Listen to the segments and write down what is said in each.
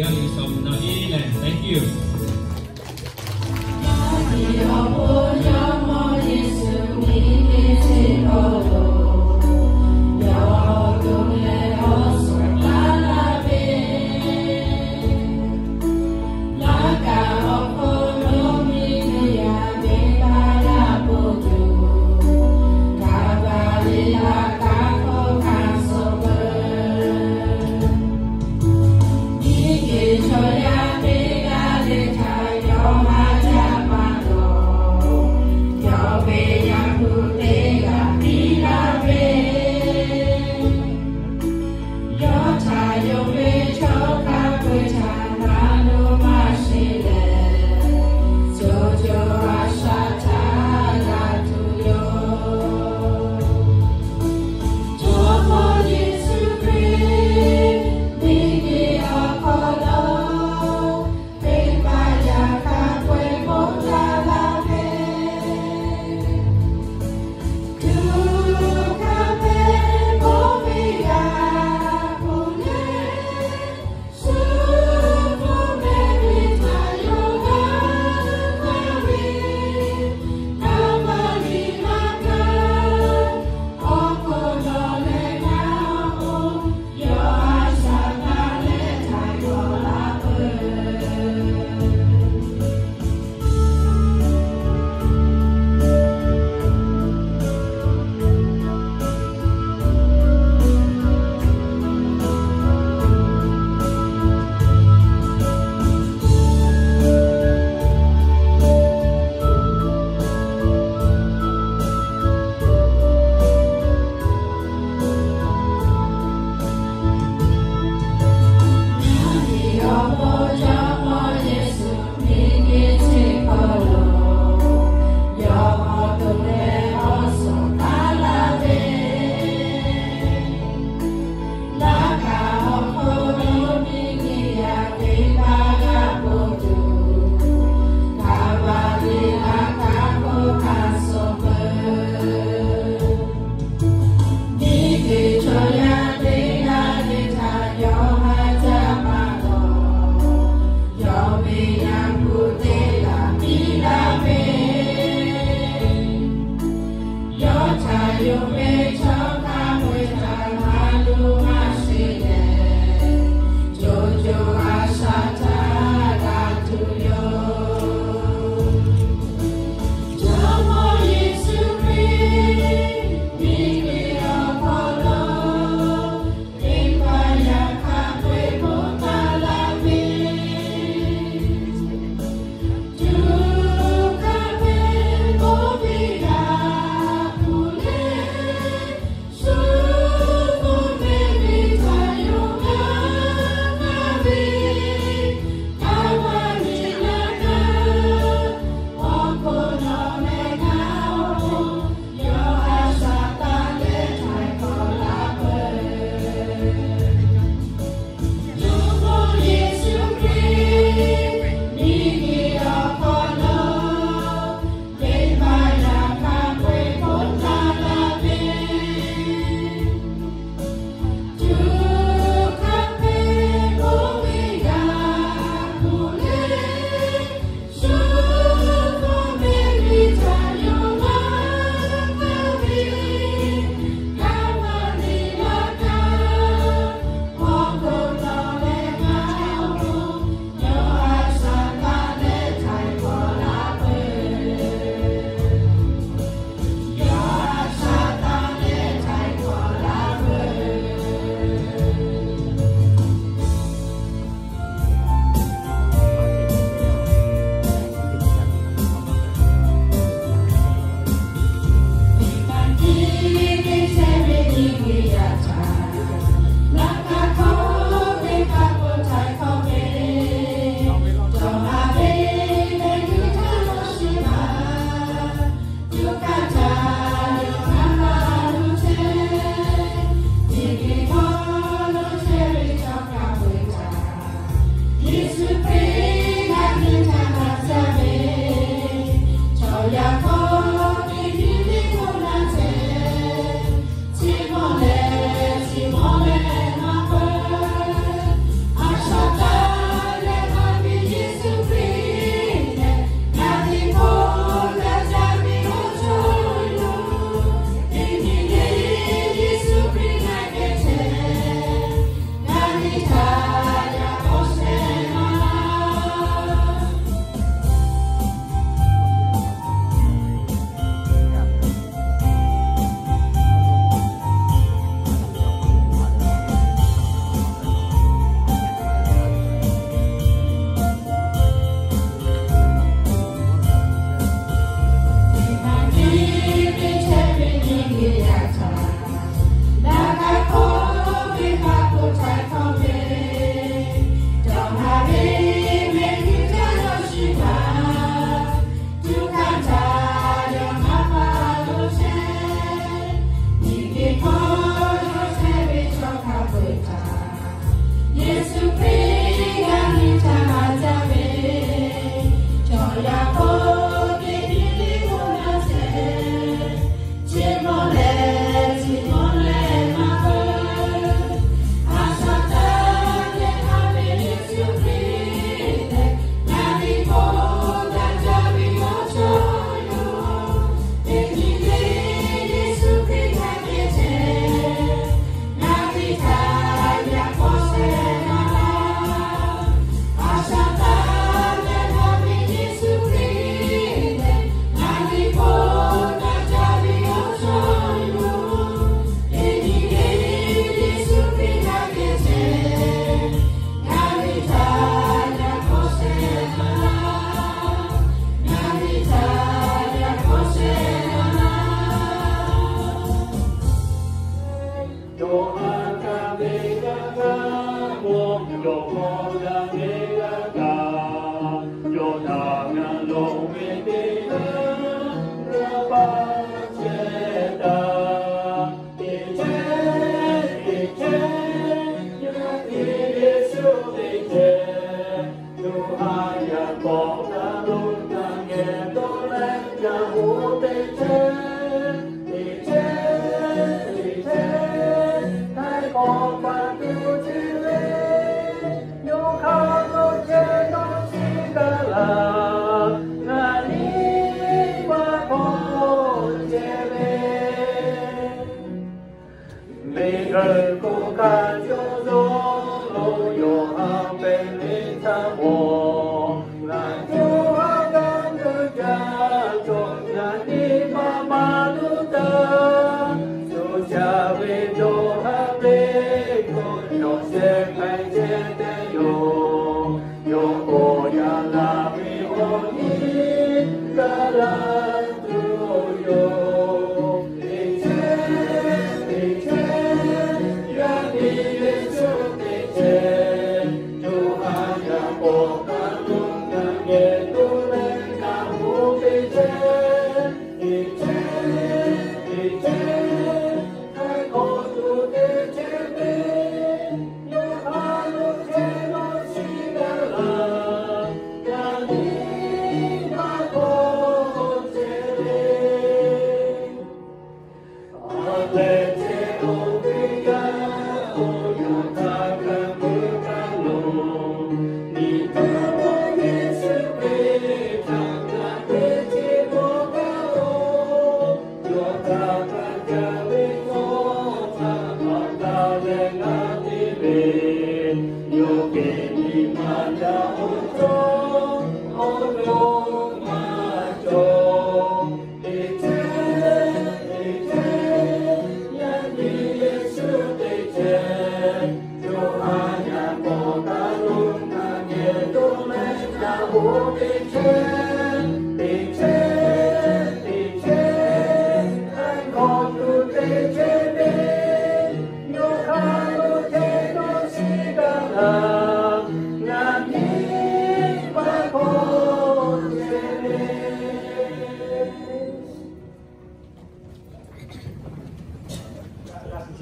Thank you.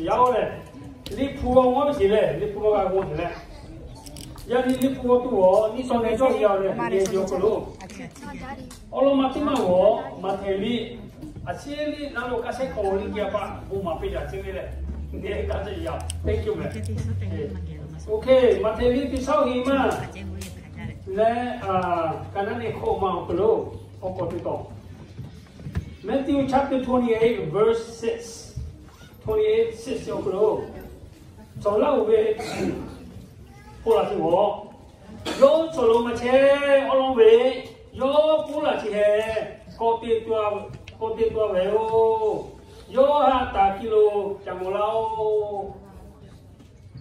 Yaˇ oˇ lehˬ, Liꞈ hpu g'aw g'awˇ ve sheˍ lehˬ, Liꞈ hpu g'aw g'awˇ sheˍ lehˬ, yaˇ nyi Liꞈ hpu g'aw tuˬ awˬ nyi taw neh cawˇ ve yaˇ oˇ lehˬ, nyi cawˬ k'o lo. Awˬ lawn maˇ teˇ maˇ g'awˬ, Maꞈhtehˍ liꞈ a ciˉ liꞈ naˉ lo k'aˉ shehˆ hk'aw liꞈ geh a pa bon maˍ piˇ daꞈ chehˇ ve lehˬ, nyi kaˇ cehˇ yaˇ teˇ ceuˬ mehˍ. Ok, Maꞈhtehˍ liꞈ teˇ shaˉ hiˆ maˇ leh, Kaˍnaˆ nehˬ hk'oˆ ma awˬ hk'aw lo awˬ k'awꞈ te taw. Matthew chapter twenty-eight, verse six, twenty-eight six awˬ hk'aw lo, cawˬ laˇ oˬ ve k'oˆ laˇ tuˬ awˬ, yawˇ cawˬ lo maˇ chehˇ awˉ lawˉ ve, yawˇ k'oˆ laˇ chi hehꞈ, k'awꞈ te tuˬ a ve yoˬ. Yawˇ haꞈ taˍ ki lo ca mawˬ laˇ oˬ.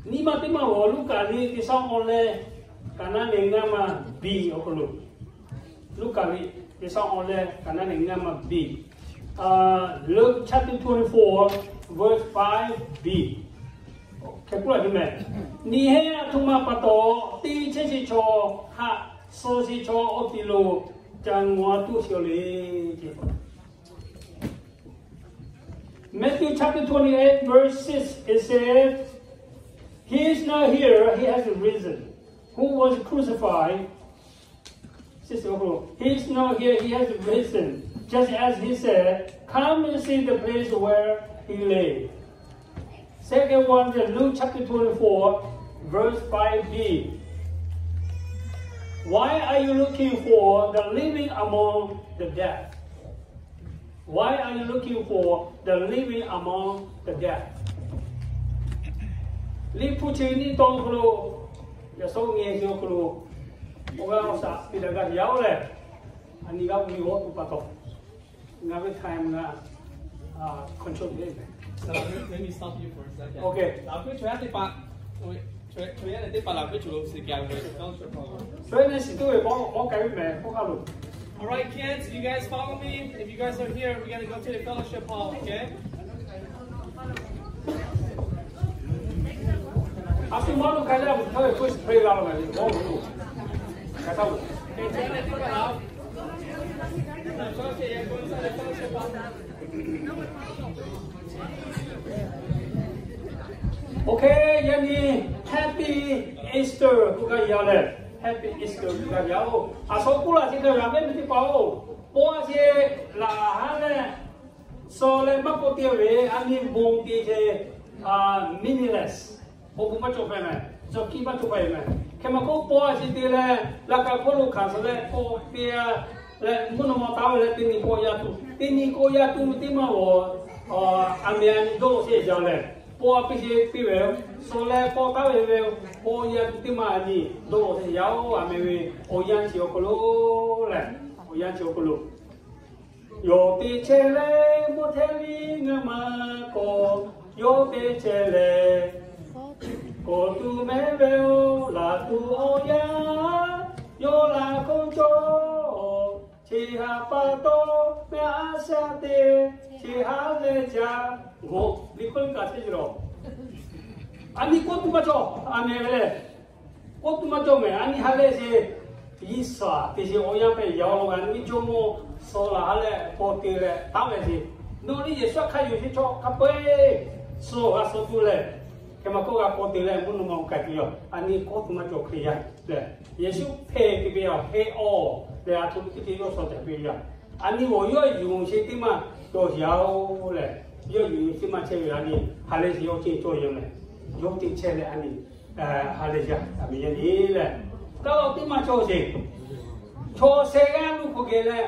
Nyi ma teˇ maˇ g'awˬ Luˉkaꞈ liꞈ teˇ shaˉ awˬ leh, Kaˍnaˆ nehˬ ngaˇ ma biˇ awˬ hk'aw lo. Luˉkaꞈ liꞈ teˇ shaˉ awˬ leh Kaˍnaˆ nehˬ ngaˇ ma biˇ. Luke chapter twenty-four, verse five B. Hk'e k'oˆ laˇ ve mehˍ. Nyi heˆ aˬ htoꞈ ma pa taw, teˇ chehˇ chi chaw haꞈ suh chi chaw awˬ ti lo ca ngawˬ tuˬ sheˍ le. Matthew chapter twenty-eight, verse six, it says, "He is not here, he has risen. Who was crucified?" He is not here, he has risen, just as he said. Come and see the place where he lay. Second one is Luke chapter twenty-four, verse five B. Why are you looking for the living among the dead? Why are you looking for the living among the dead? Liꞈ hpu chi nyi taw awˬ hk'aw lo, yaꞈ shawˉ nyi chi awˬ hk'aw lo, awˬ g'aˇ awˬ shaˍ piˇ daꞈ gaˇ yaˇ oˇ lehˬ, a nyi g'aˇ ve g'awˇ tuˬ pa taw, ngaˬ ve time ngaˬ control te. So let me, let me stop you for a second. Okay. 老师，请问这把，请问这把老师主动是给我们 fellowship hall. Fellowship hall 可以吗？ All right, kids, you guys follow me. If you guys are here, we're gonna go to the fellowship hall, okay? A shu maˇ lo k'ai leh, a shu htaˇ ve first prayer la lo ma le. Okay, yaꞈ nyi Happy Easter k'oˆ gaˇ yaˇ leh, Happy Easter k'oˆ gaˇ yaˇ-oˬ. A shu k'oˆ laˇ chi kaꞈ g'a mehˉ ve teˇ hpaˍ-oˬ, paw a chi laꞈ haˉ leh suh leh maˇ k'oˆ te ve, a nyi bon te ce, meaningless. Awˬ bon maˇ cawˬ hpehꞈ mehˍ, cawˬ kiˇ maˇ cawˬ hpehꞈ mehˍ. Hk'e maˬ k'oˆ, paw a chi te leh laꞈ ka hk'oˆ lo hkanˍ suh leh k'awꞈ te leh mvuhˇ naw ma taˍ ve leh teˇ nyi k'awꞈ yaˇ tuˬ, teˇ nyi k'awꞈ yaˇ tuˬ ve teˇ maˇ-oˬ, a meh a nyi dawˇ law shehˆ jaˇ lehˬ, paw a piˇ shehˍ piˇ ve, suh leh paw taˍ ve ve, k'awꞈ yaˇ tuˬ teˇ maˇ a nyi dawˇ law shehˆ jaˇ-oˬ. A meh ve awˬ yanˇ chi awˬ hk'aw lo lehˬ, awˬ yanˇ chi awˬ hk'aw lo yawˇ te chehˇ leh, mvuhˇ hteˇ liˇ ngaˬ maˇ k'awꞈ, yawˇ te chehˇ leh, k'awꞈ tuˬ mehˉ ve-oˬ, laˬ tuˬ awˬ yanˇ, yawˇ laꞈ k'oˆ cawˇ, chi haꞈ pa taw, ngaˬ a shaꞈ te, chi haꞈ leh jaˇ, g'awˬ liꞈ hk'oˆ kaꞈ chehˇ ce lawˬ. A nyi k'oˆ tuˬ maˇ cawˬ, a meh ve lehˬ. K'oˆ tuˬ maˇ cawˬ mehˍ, a nyi ha lehˬ ce, Yiˇsaˍ te ce awˬ yanˇ hpehꞈ yaˇ-oˬ, a nyi jawˇmawˇ suh laꞈ haˉ leh paw te leh taˍ ve ce. Nawˬ liˇ Yeˍsuˆ hk'a yonˍ sheˍ chaw hk'a peu-eˬ suh g'a suh tuˬ lehˬ, hk'e maˬ k'oˆ g'a paw te leh mvuhˇ naw ma k'ai tuˬ yoˬ. A nyi k'oˆ tuˬ maˇ cawˬ Hkriꞈ yaˇ lehˬ, Yeˍsuˆ hpehꞈ te ve a hpehꞈ-oˬ leh a htoꞈ ma teˇ ceuˬ yawˇ suh caˍ ve yaˇ. A nyi awˬ yawˇ yonˍ sheˍ teˇ maˇ cawˬ yaˇ-oˬ lehˬ, yawˇ yonˍ sheˍ teˇ maˇ chehˇ ve a nyi ha lehˬ ce yawˇ ceh cawˇ yaˇ mehˍ. Yawˇ te chehˇ leh a nyi ha lehˬ yaˇ a meh yaˇ nyi lehˬ, taˇ law teˇ maˇ cawˬ sheˍ. Chaw sheh g'aˇ nuˇ hk'oˆ geh leh,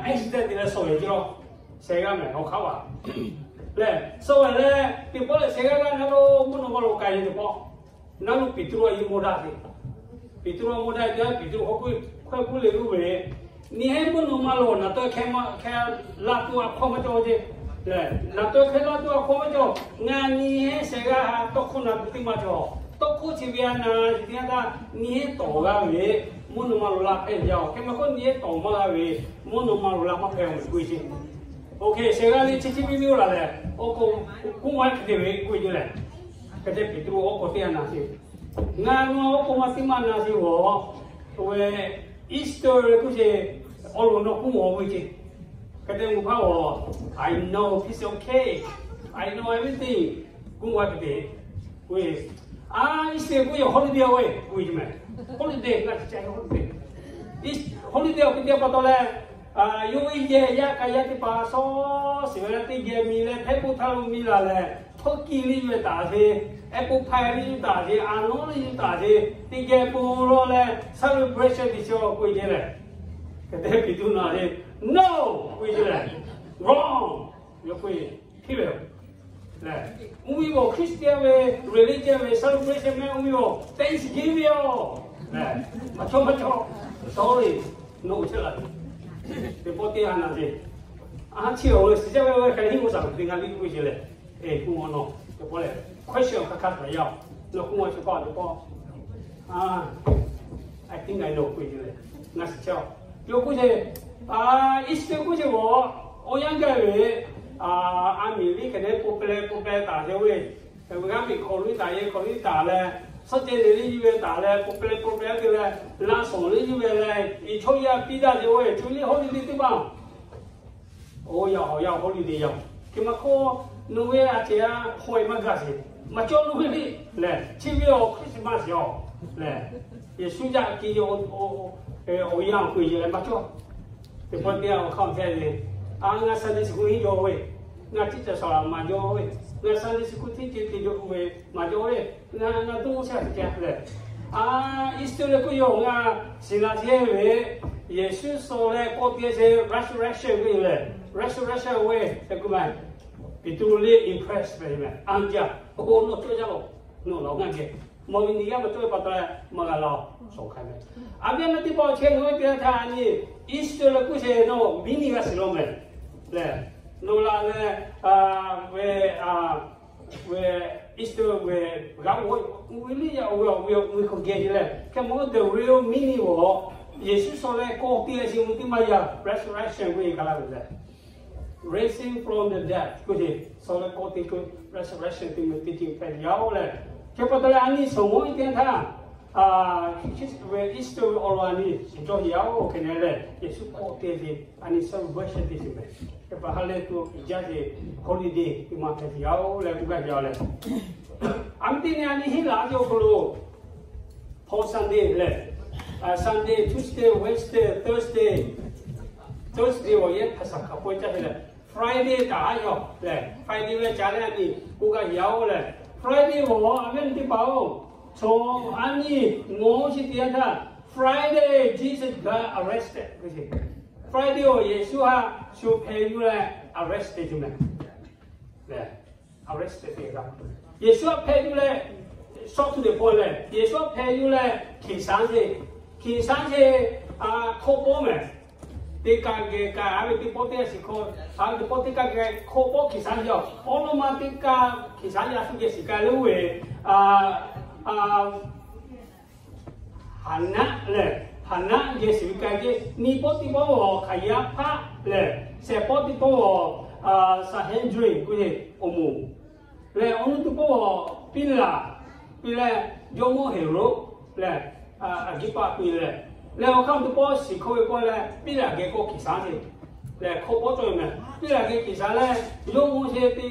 accident te leh suh ve ce lawˬ. Sheh g'aˇ mehˍ, awˬ hk'aˇ vaˬ lehˬ suh ve leh, teˇ pawˆ lehˬ sheh g'aˇ g'aˇ na lo mvuhˇ naw ma lo k'ai ve teˇ pawˆ, na lo Peˍtruˆ a yawˇ mawˇ daꞈ ve. Peˍtruˆ a mawˇ daꞈ ve, Peˍtruˆ hk'aw hk'oˆ hk'oˆ le lo ve, nyi heˉ mvuhˇ naw ma lo naˍ tawˆ hk'e hk'e laˇ tuˬ a hkawˇ maˇ cawˬ ce. Naˍ tawˆ hk'e laˇ tuˬ a hkawˇ maˇ cawˬ. Ngaˬ nyi heˉ sheh g'aˇ ha tawˇ hkawˇ na tuˬ teˇ maˇ cawˬ. Tawˇ hkawˇ chi ve a na, chi teˇ yanˇ htaˇ nyi heˉ tawˍ g'a ve, mvuhˇ naw ma lo laˇ hpehˇ jaˇ-oˬ. Hk'e maˬ k'oˆ nyi heˉ tawˍ maˇ g'a ve, mvuhˇ naw ma lo laˇ maˇ hpehˇ-oˬ mehˍ k'oˆ ve ce. Oˇ hk'e sheh g'aˇ le chi chi piˇ piˇ-oˬ laˬ lehˬ, oˇ k'o, kuˇ maˇ hk'e te ve k'oˆ ve ce lehˬ. Hk'e te Peˍtruˆ oˇ k'o teˇ g'aˇ na ce. Ngaˬ nawˬ oˇ k'o maˇ teˇ maˇ na ce g'awˬ, oˇ ve Easter ve k'oˆ ce, awˬ loˍ nawˬ k'oˆ mawˬ ve ce. Hk'e te mvuhˇ hpaˇ g'awˬ, I know piece of cake, I know everything. Kuˇ g'a hk'e te, a, Easter k'oˆ ve holiday ve k'oˆ ve ce mehˍ. Holiday ngaˬ chi ca holiday, holiday awˬ hk'e te pa taw leh, yawˇ ve yehˬ yaˇ k'a yaˇ teˇ hpaˍ suh shiˍ ve leh teˇ geh mi leh hpehˇ k'oˆ htaˇ lo mi laˬ lehˬ, hkawˇ kiˇ liˇ ve taˍ ce, apple pie liˇ ve taˍ ce, a nawˉ liˇ ve taˍ ce, teˇ geh bon lawˬ leh celebration te ce k'oˆ ve ce lehˬ. Hk'e te Peˍtruˆ na ce, No, k'oˆ ve ce lehˬ, wrong, yawˇ k'oˆ ve, hteˇ ve lehˬ, oˇ ve g'awˬ Christian ve religion ve celebration mehˍ, oˇ ve g'awˬ Thanksgiving-oˬ lehˬ, maˇ cawˇ maˇ cawˇ, sorry, nawˬ chehˇ laˬ. Teˇ pawˆ teˇ g'aˇ na ce, a, chi awˬ ve shiˍ jaˇ ve, hk'e hiˉ mvuhˇ shaˍ teˇ g'aˇ liˇ k'oˆ ve ce lehˬ, kuˇ mawˬ nawˬ teˇ pawˆ lehˬ question hk'a hk'aˇ htaꞈ yaˇ-oˬ, nawˬ kuˇ mawˬ chi k'awꞈ teˇ pawˆ, I think I know k'oˆ ve ce lehˬ, ngaˬ shiˍ chehˇ-oˬ. Yawˇ k'oˆ ce, Easter k'oˆ ce g'awˬ, awˬ yanˇ gaˇ ve, a miˬ liˇ hk'e te po pehˍ po pehˍ taˍ ce ve, g'aˇ miˬ hk'awꞈ liˇ taˍ yehˬ hk'awꞈ liˇ taˍ leh, suhˆ ceh le liˇ yuˬ ve taˍ leh, po pehˍ po pehˍ te leh, laˇ suhˍ liˇ yuˬ ve leh, i chaw yaˇ piˇ daꞈ ce ve, co liˇ hawˉ liˇ teˇ teˇ maˇ Oˇ yaˇ awˬ yaˇ hawˉ liˇ te yaˇ. Hk'e maˇ k'oˆ, nawˬ ve a ceh a hawˉ-e maˇ gaˇ sheˍ. Maˇ cawˇ nawˬ ve liˇ lehˬ, chi ve awˬ Christmas yoˬ lehˬ, Yeˍsuˆ yaˇ ke awˬ yanˇ awˬ hk'oˆ yehˬ leh maˇ cawˇ. Teˇ pawˆ teˇ yanˇ awˬ hk'aˇ awˬ hk'e le, a ngaˬ Sunday school henˇ jaw ve, ngaˬ teˇ caˬ saˍ laꞈ maˇ jaw ve, ngaˬ Sunday school teˇ ceuˬ te jaw ve maˇ jaw ve, ngaˬ ngaˬ toˇ shaˉ teˇ caˬ lehˬ, a Easter leh k'oˆ yawˇ ngaˬ shiˍ laꞈ chehˇ ve, Yeˍsuˆ suh leh k'awꞈ te ce resurrection ve lehˬ, resurrection ve tehꞈ k'oˆ mehˍ. Peˍtruˆ liˇ impress ve mehˍ, anˇ jaˇ, oˇ nawˬ cawˇ jaˇ lawˬ, nawˬ laˬ ngaˬ geh, mawˬ ve nyi g'aˇ maˇ cawˇ ve pa taw leh maˇ g'a laˬ, shawˍ hk'ai mehˍ. A viˉ a nyi teˇ pawˆ chehˇ ve teˇ yanˇ htaˇ a nyi Easter leh k'oˆ ce nawˬ miˉ nyi g'a shiˍ law mehˍ lehˬ, nawˬ laˬ leh ve, ve Easter ve g'a oˇ ve liˇ yaˇ oˇ ve awˬ ve awˬ ve hk'aw geh ce lehˬ, hk'e maˇ the real meaning g'awˬ, Yeˍsuˆ suh leh k'awꞈ te leh chi mvuh teˇ maˇ yaˇ resurrection k'oˆ ve kaꞈ laˇ ve lehˬ, raising from the dead k'oˆ ce, suh leh k'awꞈ te k'oˆ resurrection te mvuh teˇ ceuˬ hpehꞈ yaˇ-oˬ lehˬ, Chi pa taw leh a nyi shawˍ mawˇ iˉ teˇ yanˇ htaˇ, Easter ve awˬ lawn a nyi shiˍ cawˇ yaˇ-oˬ hk'e ne leh, Yeˍsuˆ k'awꞈ te ve a nyi celebration te shiˍ mehˍ. Chi pa ha lehˬ tuˬ jaˇ ve holiday teˇ ma hpehꞈ yaˇ-oˬ leh k'oˆ gaˇ ve leh, a nyi teˇ nyi a nyi hinˉ laꞈ ve awˬ hk'aw lo, Palm Sunday leh, Sunday, Tuesday, Wednesday, Thursday, Thursday awˬ yehˬ hpaˍ saˍ hkaˍ pawehˇ caˇ ve leh, Friday taˍ a yaw leh, Friday leh ca leh a nyi k'oˆ gaˇ yaˇ-oˬ leh, Friday awˬ a ve nyi teˇ hpaˍ-oˬ, chaw a nyi ngawˬ chi teˇ yanˇ htaˇ, Friday Jesus got arrested. Friday awˬ Yeˍsuˆ haꞈ shu hpeh yuˬ leh arrest te tuˬ mehˍ. Arrest te te ga. Yeˍsuˆ haꞈ hpeh yuˬ leh, shawˉ tuˬ teˇ pawˆ leh Yeˍsuˆ haꞈ hpeh yuˬ leh hkiˬ shaˉ ve, hkiˬ shaˉ ve, hkawˇ pawˆ mehˍ. Teˇ kaˆ geh kaꞈ a ve teˇ pawˆ teˇ g'aˇ shiˍ hkawˇ, a ve teˇ pawˆ teˇ kaˆ geh hkawˇ pawˆ hkiˬ shaˉ ve yoˬ. Awˉ lawˉ ma teˇ kaˆ hkiˬ shaˉ yaˇ shu geh shiˍ kaꞈ leuˉ ve, Haˍnaˆ lehˬ, Haˍnaˆ geh shiˍ ve k'ai ve, nyiˇ pawˆ teˇ pawˆ awˬ Hkaˍyaˇhpaˆ lehˬ, shehˍ pawˆ teˇ pawˆ awˬ Sanhedrin k'oˆ ve awˬ moˍ lehˬ, awˬ nuˇ teˇ pawˆ awˬ Piˉlaꞈ, piˇ leh jawˇmawˇ Heˍroˆ lehˬ, Aˍgriˍpaˆ piˇ leh, lehˬ awˬ hk'aˇ teˇ pawˆ shiˍ hkawˇ ve k'oˆ leh Piˉlaꞈ geh k'awꞈ hkiˬ shaˉ ve lehˬ, hkawˇ pawˆ cawˇ ve mehˍ. Piˉlaꞈ geh hkiˬ shaˉ leh, yawˇ mvuhˇ shehˍ te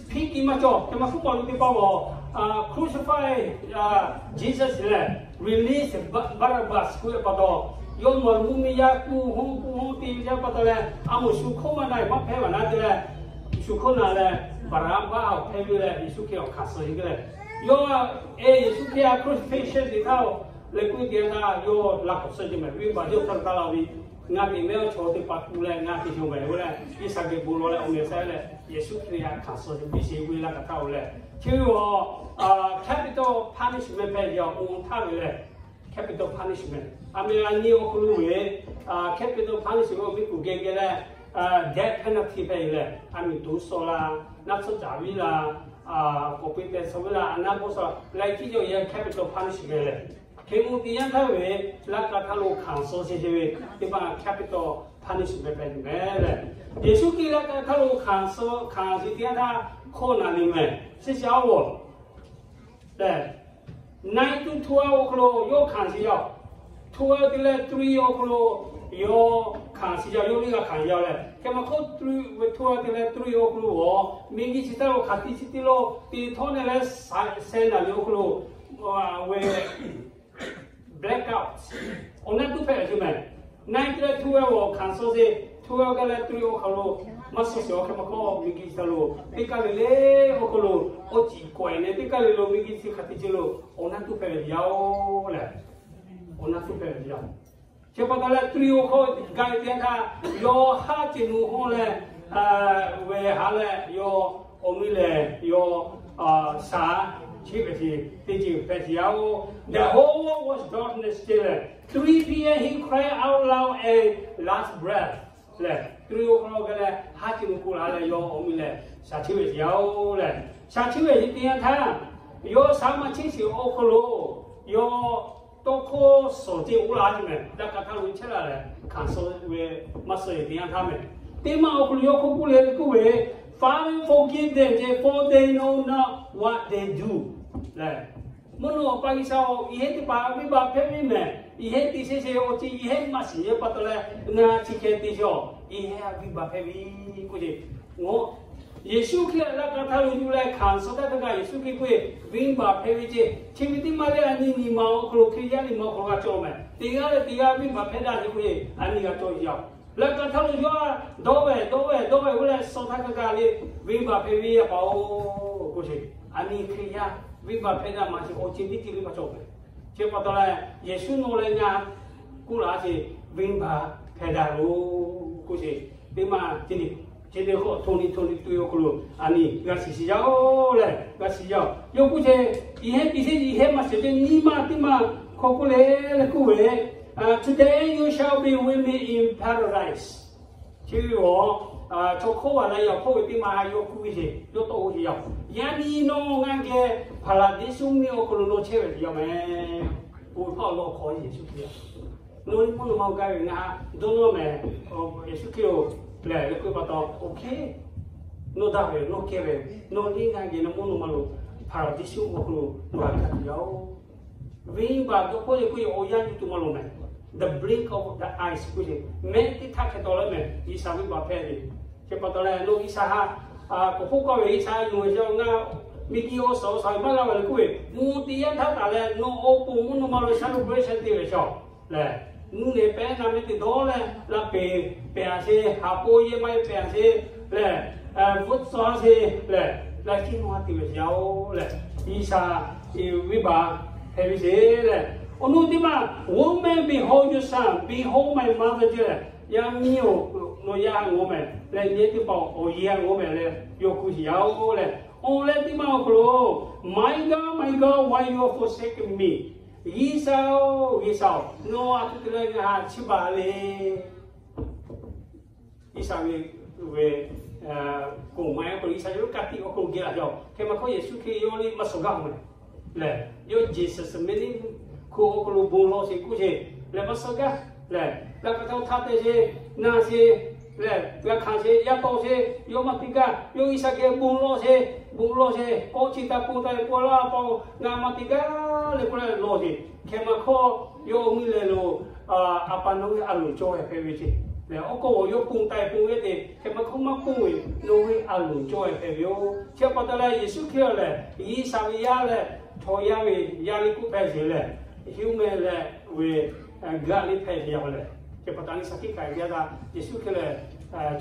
hpiˇ tiꞈ maˇ cawˬ. Hk'e maˇ hkuˆ paˍ lo teˇ pawˆ awˬ crucify Jesus lehˬ, release Barabbas k'oˆ ve pa taw, yawˇ mvuhˇ mvuhˇ miˬ yaˇ kuˬ hoˉ kuˬ hoˉ te ve pa taw leh, a moˍ shu hkawˇ maˇ na ve maˇ hpehˇ ve naˉ te leh, shu hkawˇ na leh Baˍraˍbaˆ hpehˇ ve leh Yeˍsuˆ Hkriꞈ awˬ hkanˍ suh ve leh, yawˇ, e, Yeˍsuˆ Hkriꞈ crucifixion teꞈ htaˇ leh k'oˆ ve teˇ yanˇ htaˇ yawˇ laꞈ k'awꞈ suh ve mehˍ. Venˇbaˆ yawˇ htaˇ taˇ la ve, ngaˬ te mehˉ awˬ chaw teˇ hpaˍ kuˬ leh ngaˬ te yawˇ mehˍ ve leh, Iˉsaˍreˍlaˆ bon lawˬ leh awˬ mehˍ sha leh Yeˍsuˆ Hkriꞈ htaꞈ hkanˍ suh ve biˇ sheˍ ve laˇ kaꞈ htaˇ-oˬ leh, chi ve awˬ capital punishment hpehꞈ ve awˬ bon htaˇ ve leh, capital punishment a mehˍ a nyi awˬ hk'aw lo ve, capital punishment awˬ miˇ kuˬ geh geh leh, death penalty hpehꞈ ve leh, a miˬ to suh la, naˆ tsuhˇ caˍ viˉ la, k'awꞈ peꞈ tehˬ suh viˉ la, a naˆ bawˆ suh la, laiˉ ceuˬ yawˇ yehˬ capital punishment leh, hk'e mvuh teˇ yanˇ htaˇ ve laˇ kaꞈ htaˇ lo hkanˍ suh sheˍ sheˍ ve, teˇ hpaˍ capital punishment hpehꞈ ve mehˍ leh, Yeˍsuˆ Hkriꞈ laˇ kaꞈ htaˇ lo hkanˍ suh hkanˍ sheˍ teˇ yanˇ htaˇ hkawˇ na ve mehˍ. Chi shaˉ-oˬ lehˬ, nine to twelve awˬ hk'aw lo yawˇ hkanˍ sheˍ yaˇ-oˬ, twelve te leh three awˬ hk'aw lo yawˇ hkanˍ sheˍ yaˇ, yawˇ liˇ g'a hkanˍ yaˇ leh, hk'e maˇ hkawˇ twelve te leh three awˬ hk'aw lo awˬ miˬguiˬ chi htaˇ lo hk'aˬ ti chi te lo te htawˇ ne leh, seh naˍ liꞈ awˬ hk'aw lo ve blackout awˬ naˆ tuˉ hpehꞈ ve mehˍ. Nine te leh twelve awˬ hkanˍ suh sheˍ, twelve g'a leh three awˬ hk'aw lo maˇ suh sheˍ. Awˬ hk'e maˇ hkawˇ miˬguiˬ chi htaˇ lo teˇ kaˆ le le awˬ hk'aw lo awˬ ciˍ kawehˬ ne, teˇ kaˆ le lo miˬguiˬ chi hk'aˬ te ce lo awˬ naˆ tuˉ hpehꞈ ve yaˇ-oˬ lehˬ, awˬ naˆ tuˉ hpehꞈ ve yaˇ. Chi pa taw leh three awˬ hk'aw g'a ve teˇ yanˇ htaˇ, yawˇ haˉ ceˬ nu hawˇ leh ve haˉ leh yawˇ awˬ miˇ lehˬ yawˇ shaˍ chiˆ ve ce, teˇ ceuˬ hpehꞈ sheˍ yaˇ-oˬ. The whole world was darkness te leh, three P M he cried out loud and last breath lehˬ, three awˬ hk'aw g'a leh haˉ ceˬ nu k'oˆ la leh yawˇ awˬ miˇ lehˬ shaˍ chiˆ ve ce yaˇ-oˬ lehˬ, shaˍ chiˆ ve ce teˇ yanˇ htaˇ, yawˇ shaˍ maˇ chiˆ sheˍ awˬ hk'aw lo yawˇ tawˇ hkawˇ suhˍ ce oˇ la ce mehˍ. Laˇ kaꞈ htaˇ lo chehˇ la leh hkanˍ suh ve maˇ suh ve teˇ yanˇ htaˇ mehˍ. Teˇ maˇ awˬ hk'aw lo yawˇ hk'oˆ k'oˆ le k'oˆ ve, Father, forgive them, for they know not what they do lehˬ, mvuhˇ naw Awˬ pa G'uiˬsha-oˬ, yehˬ heˆ teˇ hpaˍ venˇbaˆ hpehˇ ve mehˍ. Yehˬ heˆ te sheˍ sheˍ awˬ ce yehˬ heˆ maˇ shiˍ ve pa taw leh ngaˬ chi hk'e te sheˍ-oˬ, yehˬ heˆ venˇbaˆ hpehˇ ve k'oˆ ce. Yeˍsuˆ Hkriꞈ laˇ kaꞈ htaˇ lo yuˬ leh hkanˍ suh htaˇ hk'a gaˬ Yeˍsuˆ Hkriꞈ k'oˆ ve, venˇbaˆ hpehˇ ve ce. Chi ve teˇ maˇ leh a nyi nyi ma awˬ hk'aw lo Hkriꞈ yaˇ nyi ma awˬ hk'aw lo g'a cawˬ mehˍ. Teˇ g'aˇ leh teˇ g'aˇ venˇbaˆ hpehˇ daꞈ ve k'oˆ ve, a nyi g'a cawˬ yaˇ-oˬ. Laˇ kaꞈ htaˇ lo yawˇ dawˇ ve dawˇ ve dawˇ ve k'oˆ leh suh htaˇ hk'a gaˬ le, venˇbaˆ hpehˇ ve a pa-oˬ k'oˆ ce. A nyi Hkriꞈ yaˇ venˇbaˆ hpehˇ daꞈ maˇ ce, awˬ ce teˇ ceuˬ venˇbaˆ cawˬ mehˍ. Chi pa taw leh Yeˍsuˆ nawˬ leh ngaˬ k'oˆ laˇ ce, venˇbaˆ hpehˇ daꞈ loˬ k'oˆ ce. Teˇ maˇ ce le, ce le k'o, twenty twenty-two awˬ hk'aw lo a nyi g'a shiˍ shiˍ yaˇ-oˬ lehˬ, g'a shiˍ yaˇ-oˬ. Yawˇ k'oˆ ce, yehˬ heˆ te sheˍ, yehˬ heˆ maˇ shiˍ ve nyi ma teˇ maˇ hk'aw k'oˆ le leh k'oˆ ve, Today you shall be with me in paradise. Chi ve awˬ chaw hkawˇ a la yaˇ hkawˇ ve teˇ maˇ yawˇ k'oˆ ve ce, yawˇ tawˆ-o ce yaˇ-oˬ. Yaꞈ nyi nawˬ ngaˬ geh Paˍlaˍdiˇsuˆ miˬ awˬ hk'aw lo nawˬ chehˇ ve yaˇ mehˍ. Oˇ hk'aw lo hk'aw Yeˍsuˆ Hkriꞈ nawˬ nyi mvuhˇ naw ma gaˇ ve ngaˬ dawˇ nawˇ mehˍ. Yeˍsuˆ Hkriꞈ-oˬ lehˬ, leh k'oˆ pa taw, okay, nawˬ daꞈ ve, nawˬ kehˬ ve, nawˬ liˇ ngaˬ geh nawˬ mvuhˇ naw ma lo Hpaˍriˍsehˇ awˬ hk'aw lo nawˬ htaꞈ hkanˍ tuˬ yoˬ. Venˇbaˆ dawˇ hpawˇ ve k'oˆ ve awˬ yanˇ yuˇ tuˬ maˇ loˍ mehˍ. The blink of the eyes k'oˆ ve, mehˆ teˇ htaˇ hk'e taw leh mehˍ, G'uiˬsha venˇbaˆ hpehˇ ve. Chi pa taw leh nawˬ G'uiˬsha htaꞈ k'awꞈ k'oˆ kawˇ ve, G'uiˬsha yonˍ ve chaw ngaˬ miˬguiˬ awˬ suhˍ awˬ shaˍ maˇ g'a ve le k'oˆ ve, mvuhˇ teˇ yanˇ htaˇ taˍ leh nawˬ awˬ pon mvuhˇ naw ma lo celebration te ve chaw lehˬ, mvuhˇ nehˬ pehˉ na mehˆ te dawˇ leh la peˍ pehˍ a sheˍ, haˍ po yehˇ maˇ yehˇ pehˍ a sheˍ lehˬ, bvuhˆ tcuh a sheˍ lehˬ, la ciˉ nawˇ ha te ve yaˇ-oˬ lehˬ, G'uiˬsha venˇbaˆ hpehꞈ ve sheˍ lehˬ. Awˬ nu teˇ maˇ, Woman, behold your son, behold my mother ceˇ lehˬ, yaˇ miˇ-oˬ, nawˬ yaˇ ngawˬ mehˍ leh, nyi teˇ hpaˍ awˬ yaˇ ngawˬ mehˍ leh, yawˇ kuˬ sheˍ yaˇ-oˬ lehˬ. Awˬ leh teˇ maˇ awˬ hk'aw lo, My God, my God, why you have forsaken me? G'uiˬsha-oˬ, G'uiˬsha-oˬ, nawˬ a htoꞈ te leh ngaˬ htaꞈ chiˇ baˬ le. G'uiˬsha ve, ve, k'oˍ maˇ heˆ k'o, G'uiˬsha yawˇ ka tiꞈ awˬ hk'aw lo geh laˬ jaˇ-oˬ. Hk'e maˇ hkawˇ Yeˍsuˆ Hkriꞈ yawˇ liˇ maˇ suh gaˇ-oˬ mehˍ lehˬ, yawˇ Gethseˍmaˍneˇ hk'oˆ awˬ hk'aw lo bon lawˬ sheˍ k'oˆ sheˍ lehˬ, maˇ suh gaˇ lehˬ, g'a hk'aˬ htaˇ htaˇ te sheˍ, na sheˍ lehˬ, g'a hkanˍ sheˍ, yaˇ tawˆ sheˍ, yawˇ maˇ te gaˇ. Yawˇ G'uiˬsha geh bon lawˬ sheˍ, bon lawˬ sheˍ, k'awꞈ chi taˍ pon taˍ ve paw laˇ paw, ngaˬ maˇ te gaˇ leh k'oˆ leh lawˬ sheˍ. Hk'e maˇ hkawˇ yawˇ mvuhˇ leh lo a pa nawˬ ve a loˍ cawˇ ve hpehꞈ ve ceˇ lehˬ, awˬ kawˇ awˬ yawˇ pon taˍ pon ve te, hk'e maˇ hkawˇ maˇ pon ve, nawˬ ve a loˍ cawˇ ve hpehꞈ ve yoˬ. Chi pa taw leh Yeˍsuˆ Hkriꞈ lehˬ, G'uiˬsha ve yaˇ lehˬ, chaw yaˇ ve yaˇ liˇ k'oˆ hpehꞈ sheˍ lehˬ, human leh ve, gaˆ liˇ hpehꞈ sheˍ yaˇ lehˬ. Chi pa taw leh shaˍ hkiˆ hkanˍ ve yaˇ htaˇ Yeˍsuˆ Hkriꞈ lehˬ,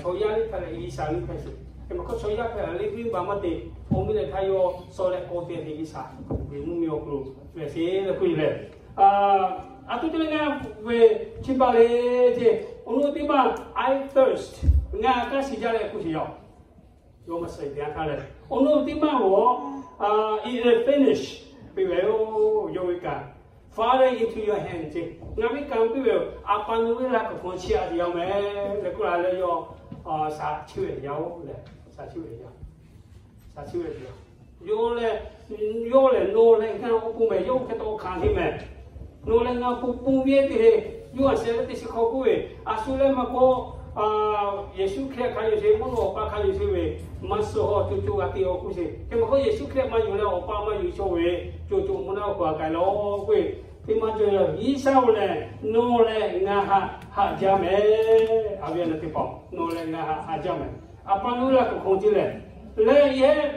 chaw yaˇ liˇ hpehꞈ leh G'uiˬsha liˇ hpehꞈ sheˍ. Hk'e maˇ hkawˇ chaw yaˇ hpehꞈ leh venˇbaˆ maˇ te, awˬ miˇ leh htaˇ yawˇ suh leh k'awꞈ te ve G'uiˬsha ve mvuhˇmiˬ awˬ hk'aw lo lehˬ sheˍ leh k'oˆ ve lehˬ, a htoꞈ te leh ngaˬ ve chiˇ baˬ le ceˇ. Awˬ nu teˇ maˇ, I thirst, ngaˬ hk'aˇ shiˍ jaˇ leh k'oˆ sheˍ yaˇ-oˬ. Yawˇ maˇ suh ve teˇ yanˇ htaˇ lehˬ, awˬ nu teˇ maˇ g'awˬ, It is finished, piˇ ve yoˬ. Yawˇ ve kanˉ, Father, into your hand ceˇ, ngaˬ ve kanˉ piˇ ve yoˬ. A pa nawˬ ve laꞈ ka hk'aw chiˇ a te yaˇ mehˍ leh k'oˆ la leh yawˇ shaˍ chiˇ ve yaˇ-oˬ lehˬ, shaˍ chiˇ ve yaˇ, shaˍ chiˇ ve yaˇ. Yawˇ lehˬ, yawˇ lehˬ nawˬ leh ngaˬ awˬ pon mehˍ, yawˇ hk'e taw hkanˍ te mehˍ. Nawˬ leh ngaˬ awˬ pon pon ve teˇ hk'e, yawˇ a sheh leh teˇ shiˍ hk'aw k'oˆ ve, a shu leh maˇ k'o, Yeˍsuˆ Hkriꞈ hk'a yonˍ sheˍ, mvuhˇ naw Awˬ pa hk'a yonˍ sheˍ ve, maˇ suh haw co co g'a te awˬ k'oˆ sheˍ. Hk'e maˇ k'o Yeˍsuˆ Hkriꞈ maˇ yonˍ leh Awˬ pa maˇ yonˍ shawˍ ve, co co mvuhˇ naw awˬ hk'aw g'a k'ai lawˬ k'oˆ ve, teˇ maˇ cawˬ yaˇ-oˬ. G'uiˬsha-oˬ lehˬ nawˬ leh ngaˬ htaꞈ haꞈ jaˇ mehˍ. A ve a na teˇ hpaˍ, nawˬ leh ngaˬ htaꞈ haꞈ jaˇ mehˍ. A pa nawˬ ve laꞈ ka hk'aw ceˇ lehˬ, leh yehˇ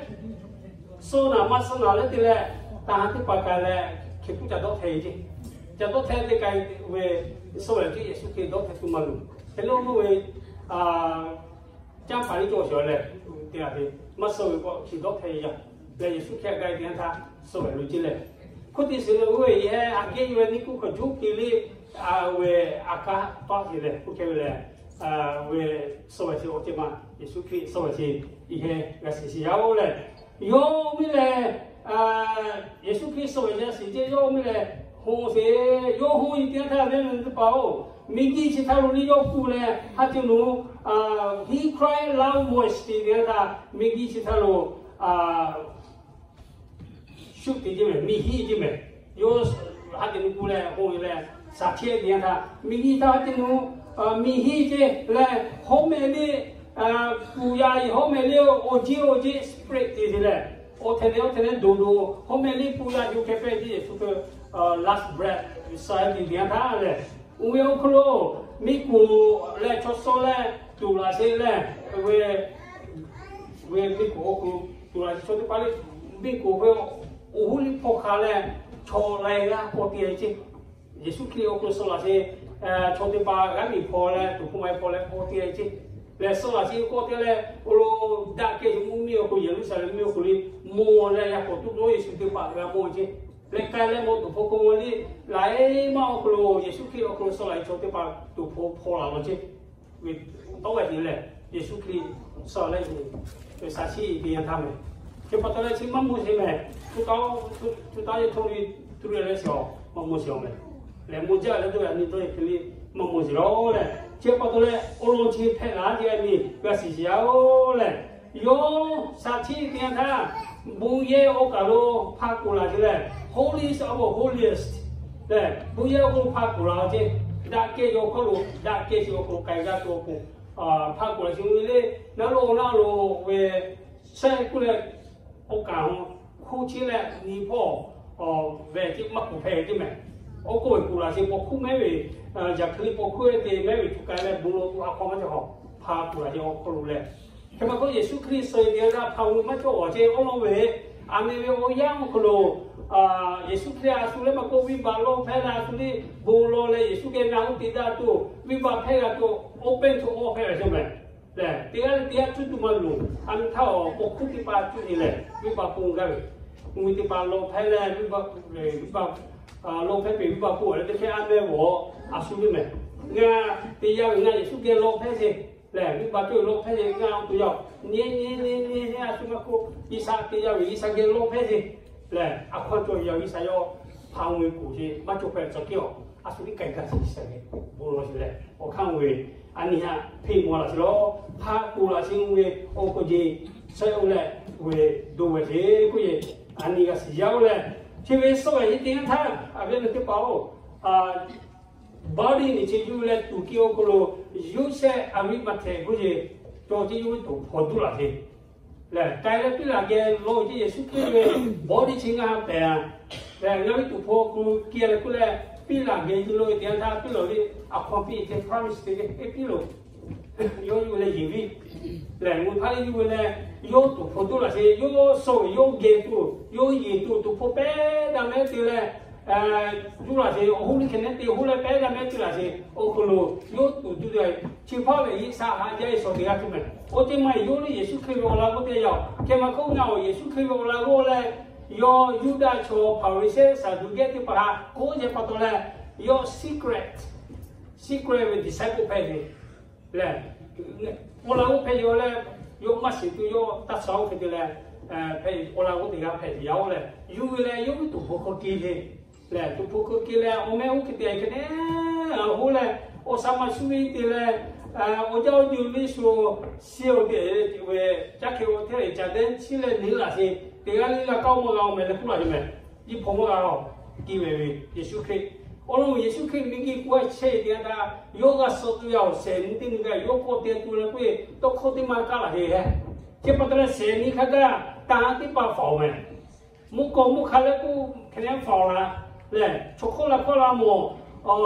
suh naˍ maˇ suh naˍ leh te leh, taˍ ha teˇ hpaˍ k'ai leh, hk'e puiˉ ca dawˆ hteh ceˇ. Ca dawˆ hteh te k'ai ve, suh lehˬ ceˇ Yeˍsuˆ Hkriꞈ dawˆ hteh tuˬ maˇ loˬ. Hk'e lo mvuhˇ ve, canˇ paˍ liˇ cawˬ sheˍ lehˬ, te a ve, maˇ suh ve k'o hk'e dawˆ hteh yaˇ leh Yeˍsuˆ Hkriꞈ k'ai te yanˇ htaˇ suh lehˬ lo ceˇ lehˬ, hk'oˆ te shiˍ leh oˇ ve yehˇ a kehˉ ve niˇ kuˇ hk'aw juˇ ke le, a ve a kaˇ paˆ te lehˬ k'oˆ hk'e ve lehˬ, ve suh lehˬ chi awˬ ceuˬ ma Yeˍsuˆ Hkriꞈ suh lehˬ chi, yehˇ g'a shiˍ shiˍ yaˇ-oˬ lehˬ, yawˇ miˇ lehˬ, Yeˍsuˆ Hkriꞈ suh lehˬ g'a shiˍ ceˇ yawˇ miˇ lehˬ, hon sheˍ, yawˇ hon e te yanˇ htaˇ ve na teˇ hpaˍ-oˬ, miˬguiˬ chi htaˇ lo liˇ yawˇ kuˬ leh ha te nawˬ, He cried loud voice te ve yanˇ htaˇ miˬguiˬ chi htaˇ lo shuˆ te ceˇ mehˍ, miˬ hiˆ ceˇ mehˍ. Yawˇ ha te nawˬ kuˬ leh hon e leh shaˍ chehˇ ve yanˇ htaˇ miˬguiˬ htaˇ ha te nawˬ, miˬ hiˆ ceˇ leh hawˉ mehˍ le, puˬ yaꞈ hawˉ mehˍ le awˬ jeˇ awˬ jeˇ spread te te leh, awˬ htehˍ leh awˬ htehˍ leh doˬ doˬ hawˉ mehˍ le puˬ yaꞈ yuˬ hkeh pehˇ ceˇ Yeˍsuˆ Hkriꞈ last breath sigh te ve yanˇ htaˇ lehˬ, oˇ ve awˬ hk'aw lo miˬguiˬ leh chaw suh leh tuˬ laꞈ sheˍ leh, ve miˬguiˬ awˬ hk'aw lo tuˬ laꞈ sheˍ chaw teˇ hpaˍ le, miˬguiˬ ve awˬ hoˉ liˇ hpaw hk'a leh chaw laiˬ g'aˇ k'awꞈ te ceˇ. Yeˍsuˆ Hkriꞈ awˬ hk'aw lo suh laꞈ sheˍ chaw teˇ hpaˍ g'aˇ miˬ hpaw leh tuˍ hpfuh ma hpaw leh k'awꞈ te ceˇ. Lehˬ suh laꞈ sheˍ k'awꞈ te leh awˬ lawn daꞈ kehˬ mvuhˇmiˬ awˬ hk'aw lo Yeˍruˆsaˍlehnˍ mvuhˇmiˬ awˬ hk'aw lo mawˬ leh yaˇ k'awꞈ tuˉ dawˇ Yeˍsuˆ teˇ hpaˍ g'a mawˬ ceˇ. Leh k'ai leh mawˬ tuˍ hpfuh k'o mawˬ le, laiˉ maˇ awˬ hk'aw lo Yeˍsuˆ Hkriꞈ awˬ hk'aw lo suh laꞈ sheˍ chaw teˇ hpaˍ tuˍ hpfuh hpaw laˬ law ceˇ. Ve tawˇ g'aˇ te leh Yeˍsuˆ Hkriꞈ suh leh ve shaˍ chiˇ te yanˇ htaˇ mehˍ. Hk'e pa taw leh chi maˇ mawˬ sheˍ mehˍ. Tuˬ taˇ, tuˬ taˇ yeˇ hto ve tuˬ leh leh sheˍ awˬ maˇ mawˬ sheˍ awˬ mehˍ. Lehˬ mawˬ jaˇ leh dawˇ ve a nyi dawˇ ve hk'e le maˇ mawˬ sheˍ lawˬ leh, chi pa taw leh awˬ lawn chi hpehꞈ la ce a nyi g'a shiˍ shiˍ yaˇ-oˬ lehˬ, yawˇ shaˍ chiˇ te yanˇ htaˇ bon yehˇ awˬ kaˬ lo hpa kuˬ laˬ ce lehˬ, Holiest of Holiest lehˬ, bon yehˇ awˬ hk'aw lo hpa kuˬ laˬ ceˇ. Daꞈ kehˬ ve awˬ hk'aw lo, daꞈ kehˬ ve awˬ hk'aw lo k'ai g'a tuˬ awˬ pon hpa kuˬ laˬ ce le. Naˉ lo naˉ lo ve shehˆ kuˇ leh awˬ kaˬ hawˬ hkuˇ chi leh nyi hpawˇ ve ceˇ maˇ kuˬ hpehꞈ ve ceˇ mehˍ. Oˇ k'oˆ ve kuˬ laꞈ sheˍ paw hkuˇ mehˉ ve, yaꞈ hk'e le paw hkuˇ ve te mehˉ ve tuˬ k'ai leh bon lawˬ tuˬ a hk'aw maˇ cawˬ hawˬ, hpa kuˬ laꞈ sheˍ awˬ hk'aw lo leh, hk'e maˇ k'oˆ Yeˍsuˆ Hkriꞈ suh e te g'a hpa ve maˇ cawˬ awˬ ceh awˉ lawˉ ve, a meh ve awˬ yanˇ awˬ hk'aw lo Yeˍsuˆ Hkriꞈ a shu leh maˇ k'oˆ venˇbaˆ lawˇ hpehˇ leh a shu le bon lawˬ leh Yeˍsuˆ geh na uˉ te daꞈ tuˬ venˇbaˆ hpehˇ g'a tuˬ open to all hpehˇ ve ceˇ mehˍ. Lehˬ teˇ g'aˇ leh teˇ g'aˇ cuˇ tuˬ maˇ loˍ. A meh htaˇ awˬ paw hkuˇ teˇ hpaˍ cuˇ e lehˬ venˇbaˆ pon gaˇ ve, mvuhˇ miˬ teˇ hpaˍ lawˬ hpehˇ leh venˇbaˆ, venˇbaˆ lawˬ hpehˇ peˬ venˇbaˆ pon leh teˇ hk'e a meh g'awˬ a shu le mehˍ. Ngaˬ te yaˇ ve ngaˬ Yeˍsuˆ geh lawˬ hpehˇ sheˍ lehˬ venˇbaˆ cawˬ ve lawˬ hpehˇ sheˍ ngaˬ awˬ to yaˇ nyi nyi nyi nyi a shu maˇ k'oˆ G'uiˬsha te yaˇ ve G'uiˬsha geh lawˬ hpehˇ sheˍ lehˬ a hk'aw cawˬ yaˇ G'uiˬsha yawˇ hpa mvuhˇ ve kuˬ sheˍ maˇ cawˬ hpehꞈ tcuh kiˇ awˬ a shu teˇ k'ai gaˇ sheˍ G'uiˬsha geh bon lawˬ sheˍ lehˬ awˬ hk'aˇ mvuhˇ ve a nyi haꞈ hpeˇ maw laꞈ sheˍ lawˬ. Hpa kuˬ laꞈ sheˍ mvuhˇ ve awˬ hk'aw jeˬ shehˆ oˇ leh ve do ve sheˍ k'oˆ yeˬ a nyi g'a shiˍ yaˇ oˇ leh, chi ve suh ve nyi teˇ yanˇ htaˇ a ve a nyi teˇ hpaˍ-oˬ, body nyi chi yuˬ leh tuˬ kiˇ awˬ hk'aw lo Yoˇsehꞈ Aˍriˆmaꞈhtehˍ k'oˆ yeˬ cawˬ ceˇ yawˇ ve tuˍ hpaw duˇ laꞈ sheˍ lehˬ k'ai leh Piˉlaꞈ geh lawˬ ceˇ Yeˍsuˆ Hkriꞈ ve body chi ngaˬ hpehꞈ lehˬ ngaˬ ve tuˍ hpaw hk'aw lo keh leh k'oˆ leh Piˉlaꞈ geh yuˬ lawˬ ve teˇ yanˇ htaˇ Piˉlaꞈ ve a hk'aw piˇ e te promise te ve Piˉlaꞈ yawˇ yuˬ leh yeˬ viˇ lehˬ mvuhˇ hpaˇ le yuˬ ve leh yawˇ tuˍ hpaw duˇ laꞈ sheˍ yawˇ suh ve yawˇ geh tuˬ yawˇ yeˬ tuˬ tuˍ hpaw pehˉ daꞈ mehˉ te leh yuˬ laꞈ sheˍ awˬ hoˉ liˇ hkeh nehˉ te hoˉ leh pehˉ daꞈ mehˉ te laꞈ sheˍ awˬ hk'aw lo yawˇ tuˍ duˇ ve chi hpawˇ lehˬ G'uiˬsha haꞈ jaˇ e shawˍ teˇ g'aˇ tuˬ mehˍ. Oˇ teˇ maˇ yawˇ le Yeˍsuˆ Hkriꞈ ve awˬ laꞈ g'awˇ teˇ yanˇ hkeh maˇ hk'oˆ ngaˬ awˬ Yeˍsuˆ Hkriꞈ ve awˬ laꞈ g'awˇ leh yawˇ Yuˇdaꞈ chaw Hpaˍriˍsehˇ Saˍduˆkehˇ teˇ hpaˍ htaꞈ k'oˆ ceh pa taw leh yawˇ secret, secret ve disciple hpehꞈ ve lehˬ, awˬ laꞈ g'awˇ hpehꞈ yaw leh yawˇ maˇ shiˍ tuˬ yawˇ taˇ shaˍ oˇ hk'e te leh, awˬ laꞈ g'awˇ teˇ g'aˇ hpehꞈ yaˇ oˇ lehˬ yuˬ ve leh yawˇ ve tuˍ hpaw hk'aw keh le lehˬ tuˍ hpaw hk'aw keh leh awˬ meh oˇ hk'e te hk'e nehˉ hoˉ leh awˬ shaˍ maˇ shu ve te leh awˬ jaˇ awˬ juˬ ve shu shiˍ awˬ te ve caˇ hkeh awˬ hteˇ leh caˍ dehˇ chiˇ leh nyi laꞈ sheˍ teˇ g'aˇ le g'a kaˇ maˇ g'a awˬ meh leh k'oˆ laꞈ ve mehˍ. Nyi hpaw maˇ g'a awˬ keh ve ve Yeˍsuˆ Hkriꞈ awˬ lawn Yeˍsuˆ Hkriꞈ miˬguiˬ hk'oˆ a chehˇ e teˇ yanˇ htaˇ yawˇ g'a suh tuˬ ve awˬ shehˍ nyi teˇ nyi kaꞈ yawˇ k'awꞈ te tuˬ leh k'oˆ ve tawˇ hkawˇ teˇ maˇ kaˇ laꞈ ve hehˉ. Chi pa taw leh shehˍ nyi hk'a gaˇ taˇ teˇ hpaˍ faˍ awˬ mehˍ. Mvuhˇ kawˬ mvuhˇ hk'a leh k'oˆ hkeh nehˉ faˍ awˬ la lehˬ chaw hk'awˇ la hkawˇ la mawˬ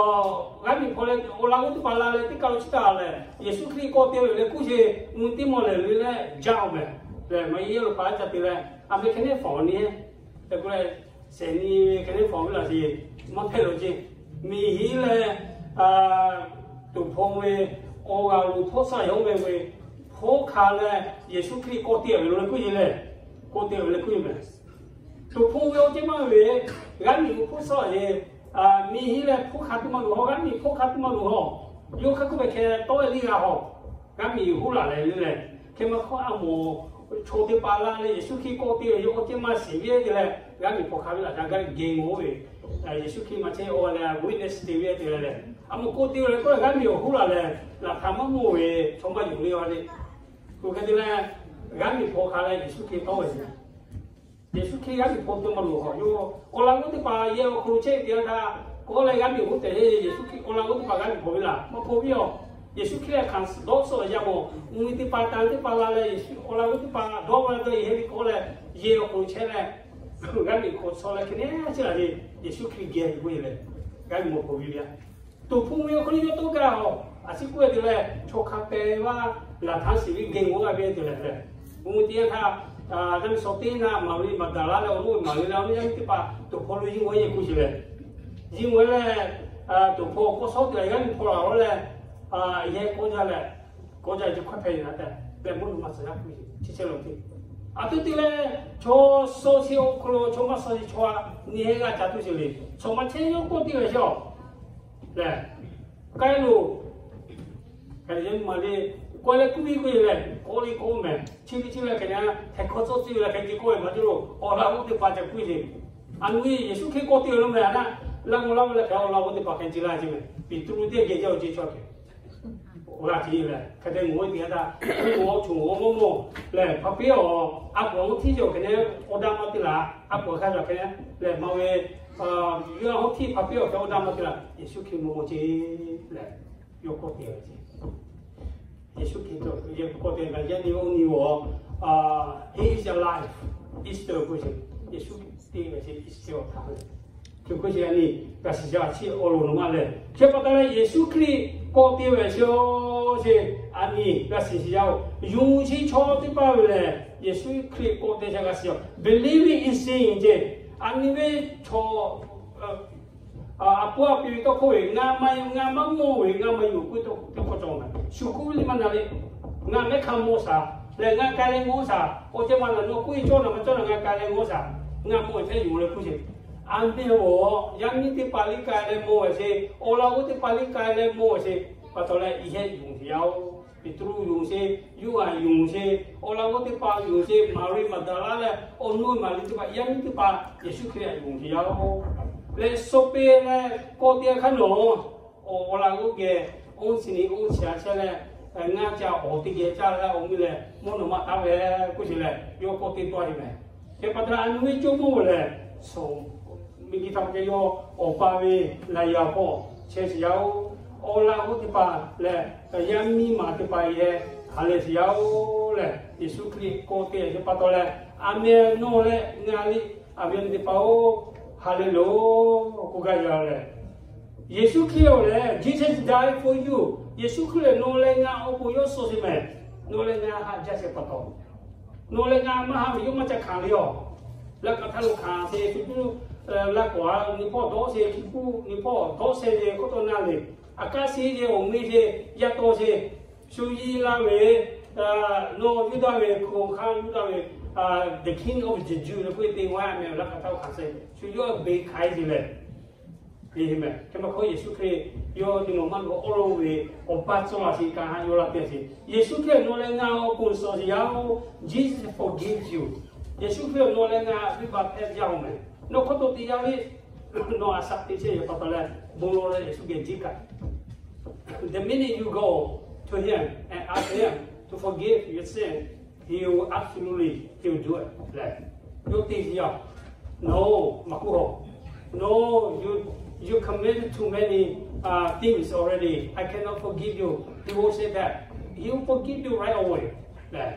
g'aˇ miˬ hpaw leh awˬ laꞈ g'awˇ teˇ hpaˍ la leh teˇ kaˬ lo chi taˇ lehˬ Yeˍsuˆ Hkriꞈ k'awꞈ te ve leh k'oˆ sheˍ mvuhˇ teˇ maw lehˬ le leh jaˇ awˬ mehˍ. Lehˬ maˇ heˆ lo hpaˍ ca te leh a meh hkeh nehˉ faˍ awˬ nyi hehˉ tehꞈ k'oˆ leh shehˍ nyi ve hkeh nehˉ faˍ awˬ ve laꞈ sheˍ maˇ hpehꞈ lo ceˇ. Miˬ hiˉ leh tuˍ hpaw ve awˬ g'aˇ lo hpawˇ shaˆ yaˇ oˇ ve ve hpawˇ hk'a leh Yeˍsuˆ Hkriꞈ k'awꞈ te ve lo leh k'oˆ yeˬ lehˬ k'awꞈ te ve leh k'oˆ yeˬ mehˍ. Tuˍ hpaw ve awˬ ceh maˇ ve g'aˇ miˬ lo hpawˇ shaˆ yeˬ, miˬ hiˉ leh hpawˇ hk'a tuˬ maˇ loˬ hawˬ, g'aˇ miˬ hpawˇ hk'a tuˬ maˇ loˬ hawˬ. Yawˇ hk'a k'oˆ ve hkeh tawˇ e liˇ g'a hawˬ, g'aˇ miˬ hoˉ laˬ leh le lehˬ hkeh maˇ hkawˇ a mawˬ chaw teˇ hpaˍ la leh Yeˍsuˆ Hkriꞈ k'awꞈ te ve yawˇ awˬ ceh maˇ shiˍ ve te leh g'aˇ miˬ hpaw hk'a ve laꞈ ca gaˇ geh mawˬ ve Yeˍsuˆ Hkriꞈ maˇ chehˇ awˬ leh witness te ve te leh lehˬ a mawˬ k'oˆ te leh k'oˆ leh g'aˇ miˬ awˬ hoˉ laˬ lehˬ laꞈ hk'a maˇ mawˬ ve chaw maˇ yonˍ le a le. K'oˆ hk'e te leh g'aˇ miˬ hpaw hk'a leh Yeˍsuˆ Hkriꞈ tawˇ ve Yeˍsuˆ Hkriꞈ g'aˇ miˬ hpaw tuˬ maˇ loˬ hawˬ yawˇ awˬ laꞈ g'awˇ teˇ hpaˍ yehˬ awˬ hk'aw lo chehˇ ve teˇ yanˇ htaˇ k'awꞈ leh g'aˇ miˬ hoˉ tehꞈ Yeˍsuˆ Hkriꞈ awˬ laꞈ g'awˇ teˇ hpaˍ g'aˇ miˬ hpaw ve laˬ maˇ hpaw ve yoˬ. Yeˍsuˆ Hkriꞈ lehˬ hkanˍ suh dawˇ suh yaˇ mawˬ mvuhˇ miˬ teˇ hpaˍ tanˍ teˇ hpaˍ la leh Yeˍsuˆ awˬ laꞈ g'awˇ teˇ hpaˍ dawˇ g'a dawˇ yehˬ ve k'awꞈ leh yehˬ awˬ hk'aw lo chehˇ leh g'aˇ miˬ hk'aw suh leh hkeh nehˉ chehˇ laˬ ve Yeˍsuˆ Hkriꞈ geh ve k'oˆ yeˬ lehˬ g'aˇ miˬ maˇ hpaw ve le. Tuˍ hpaw ve awˬ hk'aw lo yawˇ tawˇ gaˇ hawˬ a ciˉ k'oˆ e te leh chaw hk'a pehˍ vaˇ laˬ htaˇ shiˍ ve geh g'awˇ g'a ve te lehˬ lehˬ, mvuhˇ miˬ teˇ yanˇ htaˇ g'aˇ miˬ suh teˇ naˆ Maˍriˆ Maˍdaˍlaˆ leh awˬ nuˇ Maˍriˆ leh awˬ nuˇ yaˇ miˇ teˇ hpaˍ tuˍ hpaw lo yiˇ g'awˇ yehˬ k'oˆ sheˍ lehˬ, yiˇ g'awˇ leh tuˍ hpaw k'awꞈ shawˉ te leh g'aˇ miˬ hpaw laˬ lawˉ leh yehˬ k'awꞈ jaˇ leh k'awꞈ jaˇ jiˇ hkawˇ hpehꞈ ve na tehꞈ leh mvuhˇ naw ma suh yaˇ k'oˆ ve chi chehˇ lawˬ te. A tuˉ te leh chaw suh chi awˬ hk'aw lo chaw maˇ suh chi chaw a nyi heˆ g'aˇ ca tuˬ sheˍ le. Chaw maˇ chehˇ yawˇ k'awꞈ te ve sheˍ awˬ lehˬ, k'ai loˬ. Hk'e te maˇ le, k'oˆ leh kuˇ ve k'oˆ yeˬ lehˬ k'oˆ le k'oˆ mehˍ. Chi ve chi leh hk'e nehˉ htaiˍ hkawˇ tcuhˉ tcuhˉ ve leh hk'e te k'oˆ ve maˇ te loˬ. Awˬ laꞈ g'awˇ teˇ hpaˍ ca kuˇ sheˍ. A nu Yeˍsuˆ Hkriꞈ k'awꞈ te ve lo mehˍ a naˆ, laˇ g'awˇ laˇ ve leh hk'e awˬ laꞈ g'awˇ teˇ hpaˍ hk'e te laˇ ce mehˍ. Peˍtruˆ teˇ geh jaˇ awˬ ce chaw hk'e g'a ce lehˬ hk'e te ngawˬ ve teˇ yanˇ htaˇ, awˬ chawˬ awˬ mawˇ mawˇ lehˬ hpa piˉ awˬ a pawˍ awˬ hteˇ cawˬ hk'e nehˉ awˬ daˇ maˇ te laˬ. A pawˍ hk'a cawˬ hk'e nehˉ lehˬ maˇ ve yawˇ awˬ hteˇ hpa piˉ awˬ hk'e awˬ daˇ maˇ te laˬ. Yeˍsuˆ Hkriꞈ mawˇ mawˇ ce lehˬ yawˇ k'awꞈ te ve ce. Yeˍsuˆ Hkriꞈ k'awꞈ te kaꞈ yaˇ nyi oˇ nyi awˬ, He is alive, Easter k'oˆ ce. Yeˍsuˆ te ve chi Iˉsaˍreˍlaˆ htaꞈ ve, hkui chi a nyi g'a shiˍ yaˇ chi awˬ lawn naˬ maˇ lehˬ, chi pa taw leh Yeˍsuˆ Hkriꞈ kawˆ te ve chi, chi a nyi g'a shiˍ shiˍ yaˇ-oˬ. Yonˍ chi chaw teˇ hpaˍ ve lehˬ, Yeˍsuˆ Hkriꞈ kawˆ te chi g'a shiˍ yaˇ-oˬ. Believing in sin ce, a nyi ve chaw a pawˇ a pi ve tawˇ hkawˇ ve, ngaˬ maˇ, ngaˬ maˇ mawˬ ve, ngaˬ maˇ yonˍ k'oˆ ve tawˇ hkawˇ cawˬ meh. Shu kuˇ ve liˇ maˇ na le. Ngaˬ mehˉ hk'aˇ mawˬ shaˍ lehˬ, ngaˬ k'ai leh ngawˬ shaˍ. Awˬ ceuˬ maˇ na, nawˬ k'oˆ ve cawˇ na maˇ cawˇ na, ngaˬ k'ai leh ngawˬ shaˍ. Ngaˬ mawˬ chehˇ yonˍ leh k'oˆ sheˍ. A nyi ve, yaˇ miˇ teˇ hpaˍ liˇ k'ai leh mawˬ ve sheˍ, awˬ laꞈ g'awˇ teˇ hpaˍ liˇ k'ai leh mawˬ ve sheˍ, pa taw leh yonˍ yaˇ-oˬ. Peˍtruˆ yonˍ sheˍ, Yoˇhanˬ yonˍ sheˍ, awˬ laꞈ g'awˇ teˇ hpaˍ yonˍ sheˍ, Maˍriˆ Maˍdaˍlaˆ leh awˬ nu Maˍriˆ teˇ hpaˍ, yaˇ miˇ teˇ hpaˍ Yeˍsuˆ Hkriꞈ htaꞈ yonˍ yaˇ-oˬ. Leh suh peˇ leh kawˆ te hk'aˇ nawˬ, awˬ laꞈ g'awˇ geh oˇ chi nyi oˇ chi a chehˇ leh, ngaˇ ca awˬ teˇ geh caˇ leh awˬ mvuhˇ leh mvuhˇ naw ma taˉ ve k'oˆ sheˍ leh, yawˇ kawˆ te tawˆ sheˍ meh. Chi pa taw leh a nyi ve cawˇ mawˇ ve lehˬ, miˬguiˬ htaꞈ pa ceh yawˇ awˬ pa ve laꞈ yaꞈ hpawˇ chehˇ shiˍ yaˇ-oˬ. Awˬ laꞈ g'awˇ teˇ hpaˍ leh yaˇ miˇ ma teˇ hpaˍ yehˬ ha lehˬ shiˍ yaˇ-oˬ lehˬ, Yeˍsuˆ Hkriꞈ kawˆ te ve chi pa taw leh, a meh nawˬ leh ngaˬ liˇ a ve teˇ hpaˍ-oˬ, ha lehˬ loˬ k'oˆ gaˇ yaˇ lehˬ, Yeˍsuˆ Hkriꞈ-oˬ lehˬ, Jesus died for you. Yeˍsuˆ Hkriꞈ lehˬ nawˬ leh ngaˬ awˬ pon yawˇ suh sheˍ meh. Nawˬ leh ngaˬ haꞈ jaˇ sheˍ pa taw, nawˬ leh ngaˬ maˇ haꞈ ve yawˇ maˇ ca hkanˍ le-oˬ. Laˇ kaꞈ htaˇ lo hkanˍ sheˍ, shu cuˇ laˇ kawˍ a nyi hpawˇ dawˇ sheˍ, hkiˇ puˆ nyi hpawˇ dawˇ sheˍ ve k'oˆ taw na le. A kaˉ sheˍ ve awˬ meh sheˍ, yaˇ taw sheˍ, shu yiˇ laˇ ve, nawˬ Yuˇdaꞈ ve hk'aw hk'aˇ Yuˇdaꞈ ve, the King of the Jews leh k'oˆ ve te wa meh laˇ kaꞈ htaˇ lo hkanˍ sheˍ, shu yawˇ beˬ hk'aiˉ sheˍ leh Hk'e ma hk'aˇ Yeˍsuˆ Hkriꞈ yawˇ te nawˬ maˇ lo awˉ lawˉ ve awˬ pa cawˬ a sheˍ kaꞈ ha yaw la te sheˍ. Yeˍsuˆ Hkriꞈ nawˬ leh ngaˬ awˬ pon suh sheˍ yaˇ-oˬ. Jesus forgives you. Yeˍsuˆ Hkriꞈ nawˬ leh ngaˬ venˇbaˆ hpehꞈ jaˇ-oˬ meh. Nawˬ hk'aw to te yaˇ ve, nawˬ a shaꞈ teꞈ chehˇ ve pa taw leh bon lawˬ leh Yeˍsuˆ geh jiˇ kaꞈ The minute you go to him and ask him to forgive your sin, he will absolutely, he will do it. Leh, yawˇ te yaˇ, no, maˇ k'oˆ-oˬ. No, you, you committed too many uh, things already. I cannot forgive you. He won't say that. He will forgive you right away. Leh,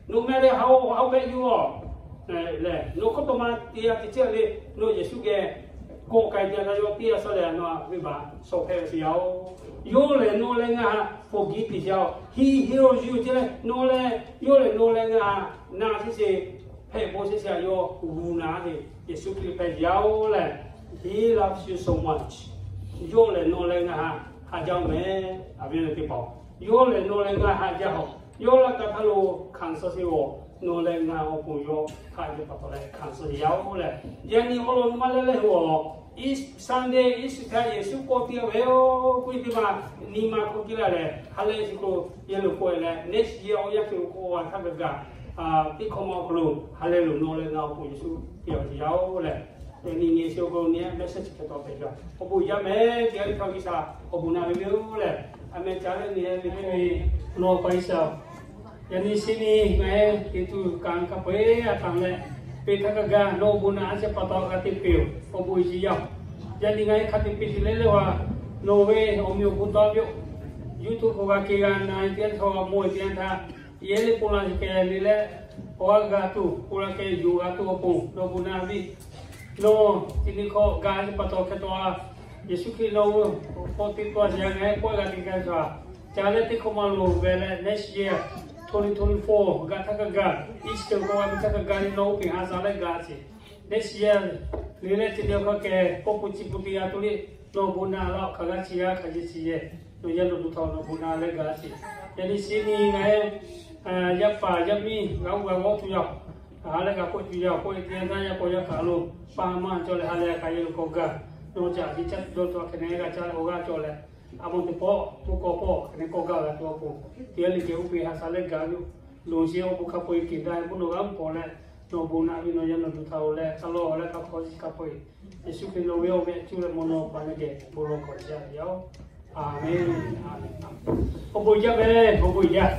no matter how, how bad you are, leh, nawˬ hk'aw to ma te yaˇ teꞈ chehˇ le, nawˬ Yeˍsuˆ geh kawˆ k'ai te yaˇ htaˇ yawˇ teˇ g'aˇ suh leh nawˬ venˇbaˆ shawˍ hpehꞈ ve sheˍ yaˇ-oˬ. Yawˇ lehˬ nawˬ leh ngaˬ forgive te yaˇ-oˬ. He heals you ce leh nawˬ leh, yawˇ lehˬ nawˬ leh ngaˬ na sheˍ sheˍ, hpehꞈ bawˬ sheˍ sheˍ a yawˇ g'uˬ na te. Yeˍsuˆ Hkriꞈ hpehꞈ yaˇ-oˬ leh, He loves you so much. Yawˇ lehˬ nawˬ leh ngaˬ haꞈ jaˇ-oˬ meh. A ve teˇ hpaˍ, yawˇ lehˬ nawˬ leh ngaˬ haꞈ jaˇ-oˬ. Yawˇ laˇ kaꞈ htaˇ lo hkanˍ suh sheˍ-oˬ. Nawˬ leh ngaˬ awˬ pon yawˇ htaꞈ ve pa taw leh hkanˍ suh yaˇ-oˬ leh, yaꞈ nyi awˬ lawn maˇ leh leh-oˬ. Each Sunday, Easter htaꞈ Yeˍsuˆ kawˆ te ve-oˬ k'oˆ ve teˇ ma, nyi ma hk'aw kiˇ la leh ha lehˬ chi k'o, yehˬ lo kawˆ leh next year awˬ yanˇ hk'e lo k'oˆ a htaˇ gaˬ gaˬ, teˇ hkawˇ ma awˬ hk'aw lo ha lehˬ loˬ nawˬ leh ngaˬ awˬ pon Yeˍsuˆ te ve yaˇ-oˬ leh, yaꞈ nyi nyi sheˍ awˬ hk'aw lo nyi message hk'e taw hpehꞈ jaˇ. Awˬ bon yaˇ meh, teˇ g'aˇ teˇ hkawˇ G'uiˬsha awˬ bon naꞈ ve yoˬ leh, a meh ca leh nyi ve teˇ ve nawˬ pa G'uiˬsha Yaꞈ nyi shi nyi ngaˬ hui te tuˬ kaꞈ hk'a peu-eˬ a htaꞈ leh, peꞈ htaˇ kaꞈ gaˇ nawˬ bon naꞈ a sheh pa taw g'a te peˬ-oˬ, awˬ bon uiˍ jaˇ. Yaꞈ nyi ngaˬ hui hk'a te peˬ te leh leh a, nawˬ ve awˬ meh awˬ bon tawˇ ve-oˬ, YouTube hk'aw g'a ke g'a na-e teˇ yanˇ htaˇ, mawˬ-e teˇ yanˇ htaˇ, yehˬ leh pon la keh le leh, awˬ g'aˇ g'a tuˬ, pon la keh yonˍ g'a tuˬ awˬ pon nawˬ bon naꞈ ve Nawˬ chi nyi hk'aw gaˬ ve pa taw hk'e taw a, Yeˍsuˆ Hkriꞈ nawˬ ve k'awꞈ te tawˇ a sheˍ a, ngaˬ hui kawˆ g'a te gaˇ ve htaꞈ ca leh teˇ hkawˇ ma loˬ ve leh, next year, twenty twenty-four gaˬ htaˇ kaꞈ gaˬ, Easter k'oˆ a ve htaˇ kaꞈ gaˬ leh nawˬ oˇ peˬ ha shaˍ leh gaˬ sheˍ. Next year le leh chi nyi hk'aw keh kawˆ pun chi pun te g'a tuˬ le, nawˬ bon naꞈ la hk'aˬ g'a chi g'a hk'aˬ yehˬ chi yehˬ, nawˬ yaˇ nawˬ duˬ htaꞈ nawˬ bon naꞈ leh gaˬ sheˍ. Yaꞈ nyi shi nyi ngaˬ hui yaˇ paˍ yaˇ miˇ g'a g'uˇ g'a g'awˇ tuˬ yaˇ, ha leh g'a k'oˆ tuˬ yaˇ, k'oˆ-e teˇ yanˇ htaˇ yaˇ k'aw yaˇ hk'aˬ lo pa maˇ cawˬ leh ha leh hk'aˬ yehˬ lo k'awꞈ gaˬ, nawˬ caꞈ te caˇ dawˇ tawˆ hk'e nehˬ g'a caˇ leh awˬ g'aˇ cawˬ leh, a mawˇ teˇ pawˆ, mvuhˇ kawˇ pawˆ hk'e nehˬ kawˆ gaˇ g'a tuˬ awˬ pon, teˇ g'aˇ le geh oˇ peˬ ha shaˍ leh gaˬ ve yoˬ. Loˍ sheˍ awˬ bon hk'a peu-eˬ keꞈ daꞈ ve mvuhˇ naw g'aˇ mvuhˇ paw leh, nawˬ bon naꞈ ve nawˬ yaˇ nawˬ duˬ htaꞈ-oˬ leh hk'a lawˬ leh hk'a hk'aw chi hk'a peu-eˬ, Yeˍsuˆ Hkriꞈ nawˬ ve awˬ meh cuˇ leh mawˬ nawˬ pa leh geh bon lawˬ k'awꞈ jaˇ ve yoˬ. Aˬ menˍ. Awˬ bon jaˇ meh, awˬ bon jaˇ.